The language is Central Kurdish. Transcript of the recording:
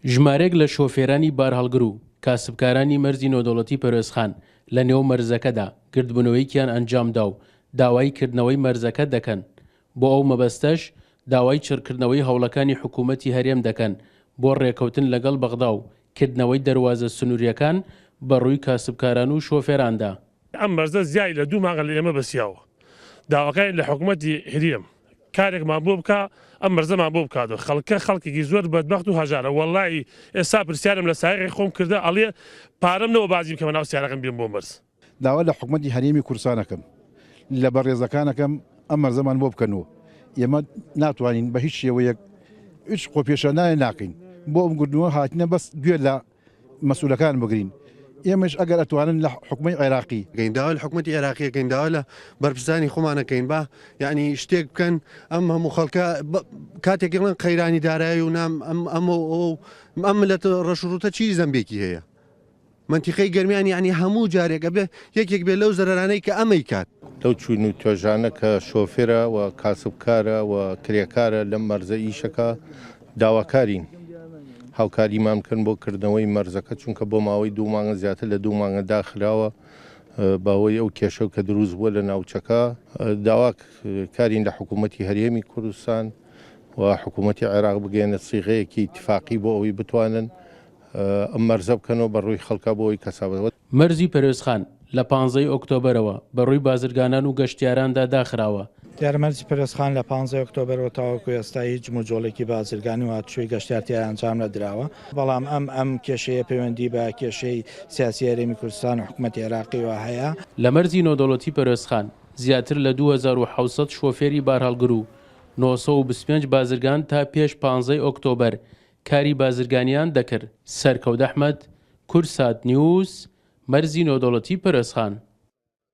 ژمارەیەک لە شۆفێرانی بارهەڵگر و کاسبکارانی مەرزی نێودەوڵەتی پەروێزخان لە نێو مەرزەکەدا گردبوونەوەیەکیان ئەنجامدا و داوای کردنەوەی مەرزەکە دەکەن، بۆ ئەو مەبەستەش داوای چڕکردنەوەی هەوڵەکانی حکوومەتی هەرێم دەکەن بۆ ڕێکەوتن لەگەڵ بەغدا و کردنەوەی دەروازە سنوورییەکان بە ڕووی کاسبکاران و شۆفێراندا. ئەم مەرزە زیای لە دوو مانگە لە ئێمە بەسیاوە داواکارین لە حکومەتی هرێم کارێکمان بۆ بکا ئەم مەرزەمان بۆ بکاتەوە خەڵکە خەڵکێکی زۆر بەدبەخت و هەژارە وەڵایی ئێستا پرسیارم لە سایەقی خۆم کردە ئەڵێ پارەم نەوە بازی بکەمە ناو سیارەکەم بێم بۆ مەرز. داوا لە حکومەتی هەرێمی کوردستان ئەکەم لە بەڕێزەکان ئەکەم ئەم مەرزەمان بۆ بکەنەوە ئێمە ناتوانین بە هیچ شێوەیەک هیچ خۆپێشانانێ ناکەین بۆ ئەم گردنەوە هاتینە بەس گوێ لە مەسئولەکان بگرین ئێمەش ئەگەر ئەتوانن لە حکومەی عێراقی. کەین داوا لە حکومەتی عێراقی ئەکەین داوا لە بەرپرسانی خۆمان ئەکەین با یعنی شتێک بکەن ئەم هەموو خەڵکە کاتێک ئەڵێن قەیرانی دارایی و نام ئەم ئەمە و ئەوە و ئەم ملەتە ڕەش و ڕووتە چی زەمبێکی هەیە مەنتیقەی گەرمیان یعنی هەموو جارێک ئەبێ یەکێک بێ لەو زەرەرانەی کە ئەمەی کات. لەو چوین و توێژانە کە شۆفێرە و کاسبکارە و کرێکارە لەم مەرزە ئیشەکا داواکارین هاوکاریمان بکەن بۆ کردنەوەی مەرزەکە چونکە بۆ ماوەی دوو مانگە زیاتر لە دوو مانگە داخراوە بەهۆی ئەو کێشە کە دروست بووە لە ناوچەکە داواکارین لە حکوومەتی هەرێمی کوردستان و حکوومەتی عێراق بگەێنە سیغەیەکی ئیتفاقی بۆ ئەوەی بتوانن ئەم مەرزە بکەنەوە بە ڕووی خەڵکا بۆ ئەوەی کەسابەت. مەرزی پەروێزخان لە پانزەی ئۆکتۆبەرەوە بە ڕووی بازرگانان و گەشتیاراندا داخراوە. دیارە مەرزی پەروێزخان لە پانزەی ئۆکتۆبەرەوە تاوەکو ئێستا هیچ جموجۆڵێکی بازرگانی و هاتوچۆی گەشتیار تیا ئەنجام نەدراوە، بەڵام ئەم ئەم کێشەیە پەیوەندی بە کێشەی سیاسی هەرێمی کوردستان و حکومەتی عێراقیەوە هەیە. لە مەرزی نێودەوڵەتی پەروێزخان زیاتر لە 2700 شۆفێری بارهەڵگر و 925 بازرگان تا پێش پانزەی ئۆکتۆبەر کاری بازرگانیان دەکرد. سەرکەوت ئەحمەد، کوردسات نیوز، مەرزی نێودەوڵەتی پەروێزخان.